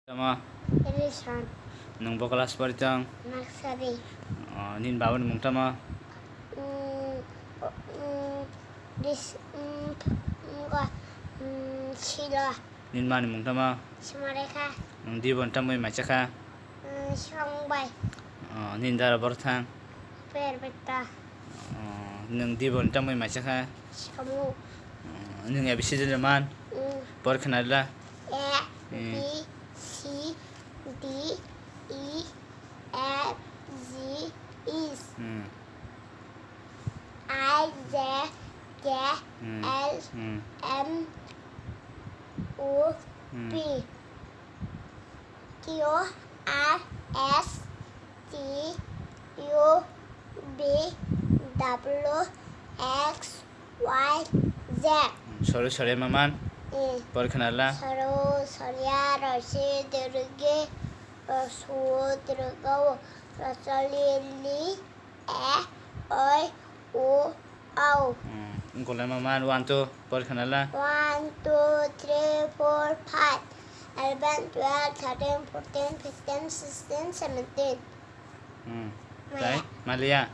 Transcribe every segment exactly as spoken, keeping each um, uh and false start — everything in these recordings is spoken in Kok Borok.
Tamo? Rison. Nwng bo class pori tong? Nursery. Oh, nini babani mung tamo? Mm, mm, Ris-, mm, mm, go, mm, Silo. Nini mani mung tamo? Sumarekha. Nwng dibon tamo mai cha kha? Mm, Songbai. Oh, nini dara borok thang? Perbetta. Oh, nwng dibon tamo mai cha kha? Samu. Oh, nwng A B C D le man? Mm. Por khna la? A, Mm. B, C, D, E, F, G, H, Mm. I, J, K, Mm. L, Mm. M, O, Mm. P, Q, R, S, T, U, V, W, X, Y, Z. Sori sori maman. Mm. Por khna la. Soro, soria, rosi, dirgi, rosu, dirgao, rosoli, li, e, oi, u, au. Mm. Golai maman, one, two, por khna la. One, two, three, four, five, eleven, twelve, thirteen, fourteen, fifteen, sixteen, seventeen. Hmm. Maya. Tai? Malia?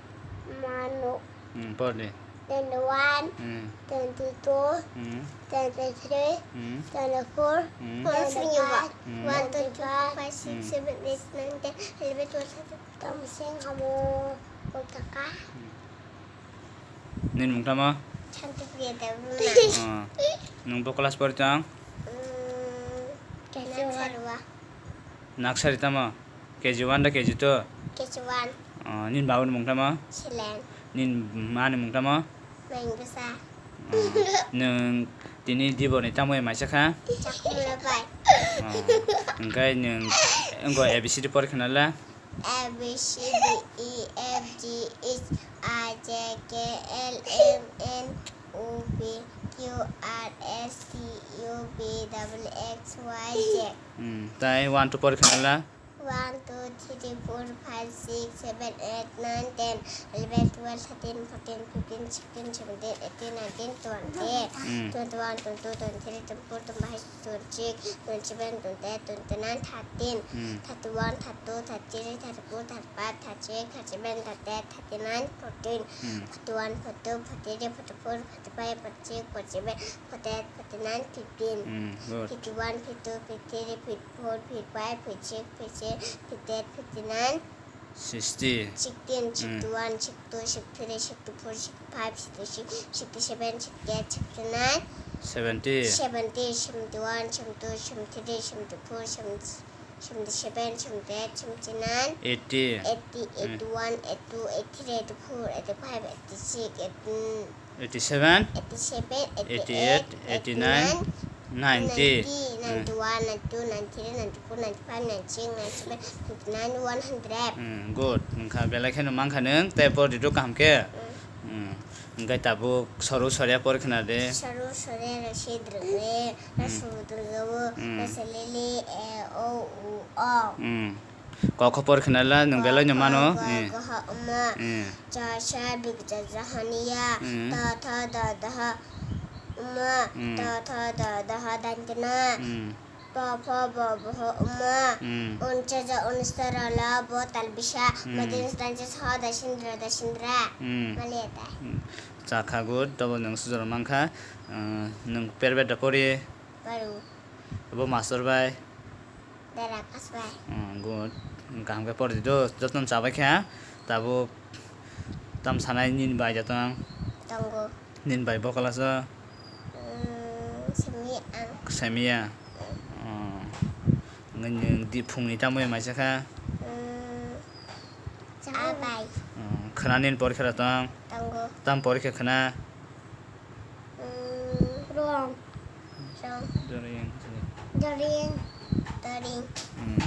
Mano. Hmm, por di. Twenty-one, Hmm. twenty-two, Hmm. twenty-three, Hmm. twenty-four, Hmm. Twenty-five, Hmm. One, two, three, four, five, six, Hmm. seven, eight, nine, ten, eleven, twelve, thirteen. Tamsing hamo kotaka. Hmm. Nini mung tamo? Santipriya Debbarma. Oh. Nwng bo class pori tong? Hmm, K G one. Naksari tamo? K G one da K G two? K G one. Oh, nini babani mung tamo? Silen. Nini mani mung tamo? Maing bwsa. Oh, nwng tini diboni tamo mai cha kha? Chakhumla bai. Oh, hwnkhe nwng wngkha A B C D por khna la? A B C D E F G H I J K L M N O P Q R S T U V W X Y Z. Hmm, tai one, two, por khna la? One, two, three, four, five, six, seven, eight, nine, ten, eleven, twelve, thirteen, fourteen, fifteen, sixteen, seventeen, eighteen, nineteen, twenty, Hmm. twenty-one, twenty-two, twenty-three, twenty-four, twenty-five, twenty-six, twenty-seven, twenty-eight, twenty-nine, thirty, Hmm. thirty-one, thirty-two, thirty-three, thirty-four, thirty-five, thirty-six, thirty-seven, thirty-eight, thirty-nine, forty, Hmm. forty-one, forty-two, forty-three, forty-four, forty-five, forty-six, forty-seven, forty-eight, forty-nine, fifty, Hmm, good. fifty-one, fifty-two, fifty-three, fifty-four, fifty-five, fifty-six, fifty-seven, fifty-eight, fifty-nine, Sixty. Sixteen, Hmm. sixty-one, sixty-two, sixty-three, sixty-four, sixty-five, sixty-six, sixty-seven, sixty-eight, sixty-nine, Seventy. seventy, seventy-one, seventy-two, seventy-three, seventy-four, seventy, seventy-seven, seventy-eight, seventy-nine, Eighty. eighty, Hmm. eighty-one, eighty-two, eighty-three, eighty-four, eighty-five, eighty-six, eighty, Eighty-seven, eighty-seven, eighty-eight, eighty-eight, eighty-nine, eighty-nine, ninety. Ninety, Hmm. ninety-one, ninety-two, ninety-three, ninety-four, ninety-five, ninety-six, ninety-seven, ninety-nine, one hundred. Hmm, good. Wngkha belai kheno mankha nwng, tei por di do kaham khe. Hmm. Hmm. Hwnkhe tabuk soru soria por khna de. Soru soria rasi drwgre, Hmm. rasu drwgo, Hmm. rasu lili, e, o, u, o. Hmm. Kokho por khna la, nwng belai no mano. Ko, ko, Eh. Ko, ho, ma. Eh. Cha, cha, big, cha, cha, hania. Eh. Ta, tha, da, da, ha, ma. Eh. Ta, tha, da, da, ha, dantana. Eh. Pa, pha, ba, ba, ha, ma. Eh. Un, cha, cha, un, sa, ra, la, bo, tal, bisa. Eh. Madin, dan, cha, sa, da, sindra, da, sindra. Eh. Maliya ta. Eh. Chakha good, tobo nwng sujaro mankha. Eh, nwng private da pori? Paru. Bo master bai? Dara kasbai. Hmm, good. Kaham khe pori di do, jotono chabai khe, ha? Tabuk tam sanai nini bai joto ang. Tongo. Nini bai bo class o? Hmm, simi ang. Simiya? Hmm. Hmm. Nini di phungni tamo ya maisa kha? Hmm, chabai. Hmm, khna nini porikha da tong? Tongo. Tam porikha khna? Hmm, rong. Rong. Doring. Doring. Doring. Hmm.